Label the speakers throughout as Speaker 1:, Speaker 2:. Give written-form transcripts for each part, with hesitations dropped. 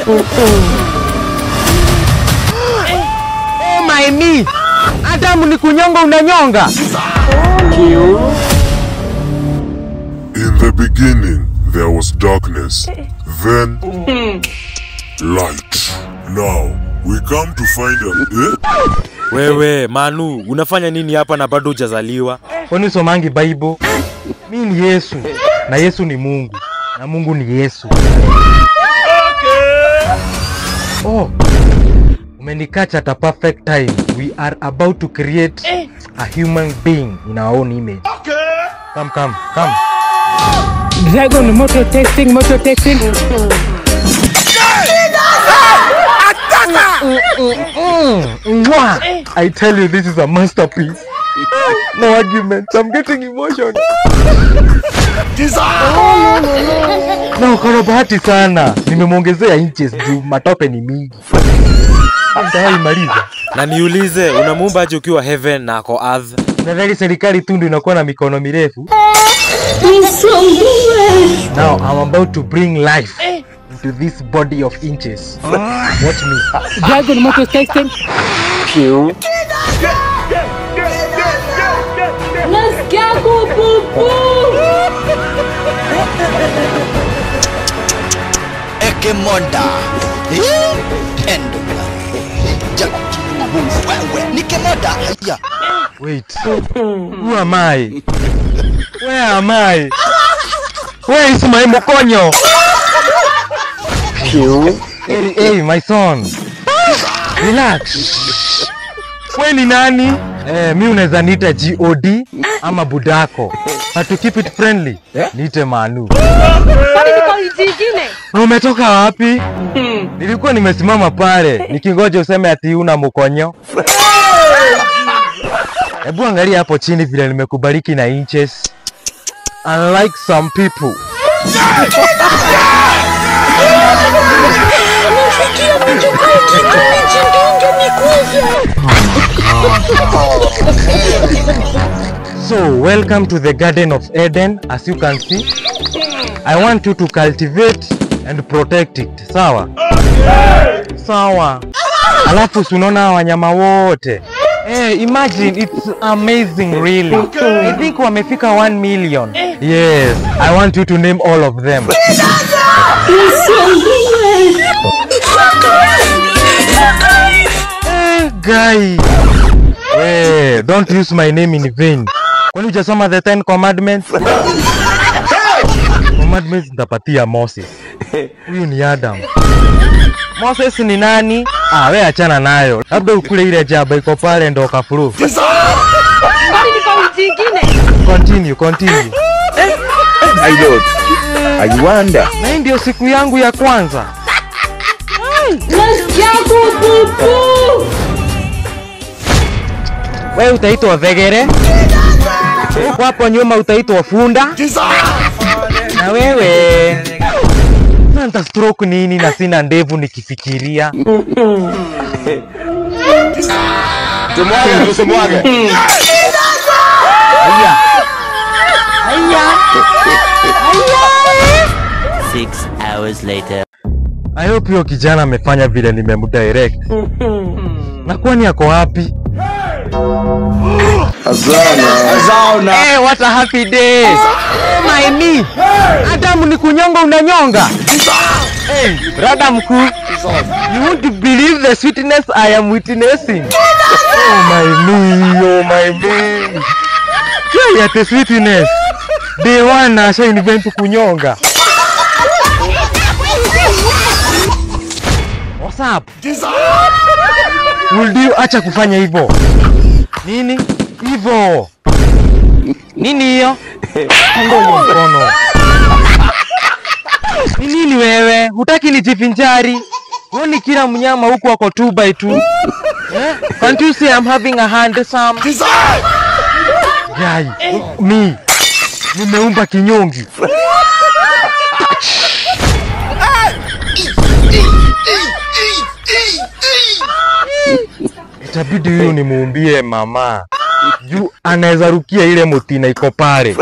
Speaker 1: Oh my me. Adamu ni kunyonga unanyonga.
Speaker 2: In the beginning there was darkness, then light. Now we come to find out.
Speaker 3: Wewe Manu, unafanya nini hapa na bado hujazaliwa?
Speaker 1: Kwani usomangi Bible? Mimi ni Yesu na Yesu ni Mungu na Mungu ni Yesu.
Speaker 3: Okay.
Speaker 1: Oh. Umenicatch at a perfect time. We are about to create a human being in our own image.
Speaker 3: Okay.
Speaker 1: Come, come, come.
Speaker 4: Dragon motor testing, motor testing.
Speaker 1: I tell you, this is a masterpiece. No arguments. I'm getting emotional. No, kwa bahati sana. Nimemwongezea inches juu matope ni mingi. Nitaimaliza.
Speaker 3: Na niulize, unamuumba aje ukiwa heaven na ako earth?
Speaker 1: Nadhani serikali tu ndio inakuwa na mikono mirefu. Now I'm about to bring life into this body of inches. Watch me.
Speaker 4: Dragon motor testing.
Speaker 5: Nasikia kupupu.
Speaker 6: Ekemonda. Endo. Nikemoda.
Speaker 1: Wait. Who am I? Where am I? Where is my mokonyo? Hey, hey, my son. Relax. We ni nani? Mi unaweza niita God ama budako. But to keep it friendly, niite Manu.
Speaker 5: Kwani niko jingine?
Speaker 1: Umetoka wapi? Nilikuwa nimesimama pale nikingoja useme ati una mkonyo. Hebu angalia hapo chini vile nimekubariki na inches. Unlike some people. So, welcome to the Garden of Eden. As you can see, I want you to cultivate and protect it. Sawa?
Speaker 3: Okay.
Speaker 1: Sawa. Alafu unaona wanyama wote. Hey, imagine, it's amazing really.
Speaker 3: Okay.
Speaker 1: I think wamefika 1 million. Yes, I want you to name all of them. Hey, guy. Hey, don't use my name in vain. Kwani hujasoma the 10 commandments? Commandments nitapatia Moses. Huyu ni Adam. Moses ni nani? Ah, we achana nayo. Labda ukule ile jaba iko pale ndo kafuru.
Speaker 5: Kwani niko jingine?
Speaker 1: Continue, continue.
Speaker 7: I don't. I wonder.
Speaker 1: Na hii ndio siku yangu ya kwanza.
Speaker 5: Nasikia kupupu.
Speaker 1: Wewe utaitwa Vegere. Hapo nyuma utaitwa Funda. Na wewe nita stroke nini na sina ndevu nikifikiria.
Speaker 7: Tumwage, tusimwage.
Speaker 1: Haya. Haya. Haya.
Speaker 8: 6 hours later.
Speaker 1: I hope hiyo kijana amefanya vile nimemdirect. Na kwani ako wapi?
Speaker 7: Azana. Azana.
Speaker 1: Hey, what a happy day. Oh my me. Adamu ni kunyonga unanyonga. Hey, brother mkuu. You won't believe the sweetness I am witnessing. Oh my me, oh my me. Yeah, the sweetness. Day one asha invent kunyonga. What's up? Will you acha kufanya hivyo? Nini? Hivyo. Nini hiyo? Ngoja mkono. Ni nini wewe? Hutaki nijivinjari? Huoni kila mnyama huku wako 2 by 2? Eh? Can't you see I'm having a handsome? Guy, me. Nimeumba kinyongi. Itabidi huyu nimuumbie mama. Juu anaweza rukia ile mutina iko pale.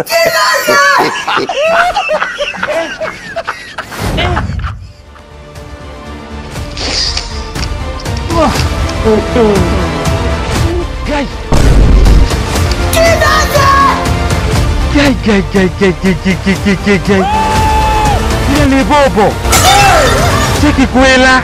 Speaker 1: Guys. Guy, guy, guy, guy, guy, guy, guy, guy, guy. Ile ni bobo. Cheki kwela.